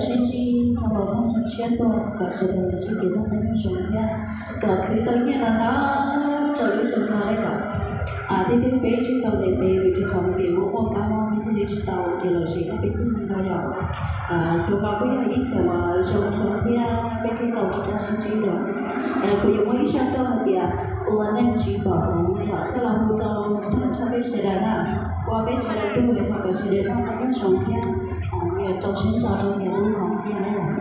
Sib ntsib txog los tag xyoo tshiab tuaj, thov kom sawv daws sib kev noj qab nyob zoo thiab kom khwv tau nyiaj los ntau rau lub xyoo no yom. Tiag tiag peb sib tau ntev ntev vim rau qhov hais tias muaj muaj kab mob peb thiaj li tsis tau ua ke los sis peb thiaj li no yom. Xyoo no kuj yog ib xyoos uas zoo xyoo thiab peb thiaj tau rov qab sib ntsib dua. Kuv yuav muab ib zaj nkauj hais tias ua neej tsis pom hmoov no yom coj los hu rau tag nrho peb sawv daws na. Ua peb sawv daws tug thov kom sawv daws noj qab nyob zoo thiab nyias rau siab ntso rau nyias lub hmoov thiab na yom.